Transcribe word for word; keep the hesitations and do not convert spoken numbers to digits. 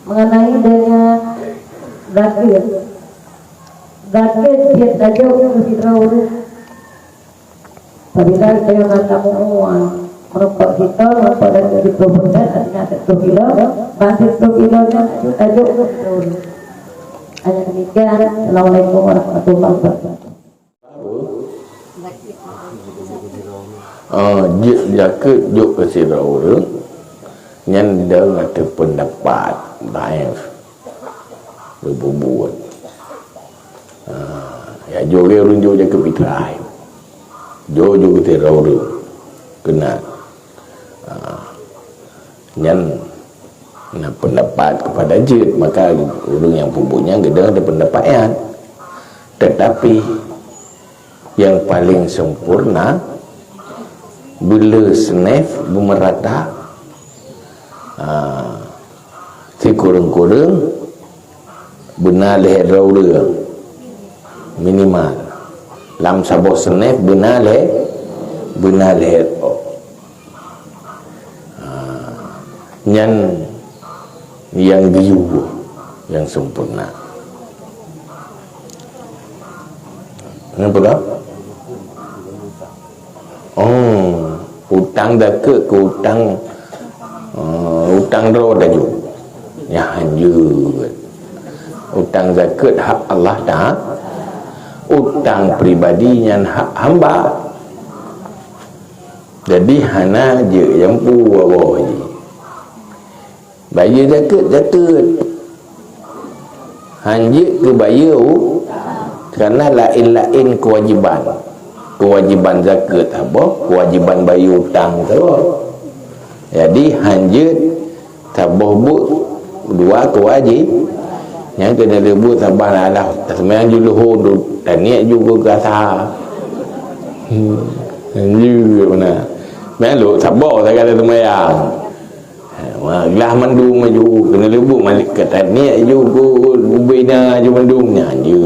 Mengenai dengan zakeuet. Zakeuet jeuet tajok keu sidroe ureueng. Apabila tanyoe na tamu'ue, meurumpok sito, meurumpok dan tujoh ploh persen, artinya siploh kilo, ban siploh kilo nyan tajok, tajok keu sidroe ureueng. Hanya demikian. Assalamualaikum warahmatullahi wabarakatuh. Oh, jeuet zakeuet jok keu sidroe ureueng, nyan dong ateueh peundapat dhaif, beubeubuet. Ah, ya, jok lé ureueng jok zakeuet fitrah. Jok, jok keu sidroe ureueng. Keunan. Ah, nyan na peundapat keupada jeuet, maka ureueng nyang peubuet nyan geudong ada peundapat nyan. Tetapi nyang paleng sempurna, beuleu snaf beumeurata, ah, sikureueng-kureueng beuna lhèe droe ureueng minimal. Lam saboh snaf beuna lhèe, beuna lhèe droe. Ha, nyan nyang geuyue, nyang sempurna. Nyan peue? Oh, utang zakeuet keu utang, eh, utang droe tajok. Nyan hanjeuet. Utang zakeuet hak Allah Taala. Utang pribadi nyan hak hamba. Jadi hana jeuet jampu wawoe jih. Bayeue zakeuet, zakeuet. Hanjeuet keu bayeue u-, karena laén-laén keuwajiban. Keuwajiban zakeuet saboh, keuwajiban bayeue utang saboh. Jadi hanjeuet saboh buet dua keuwajib. Nyang keuneuk buet saban alah seumayang juluho taniet ju geuh gasa. Hmm. Hanjeuet beuna. Meunan lôn saboh sagai seumayang. Ha, glah mandum laju, keuneuk leubeh malik ka taniet ju, ubena ju mandum nyan je.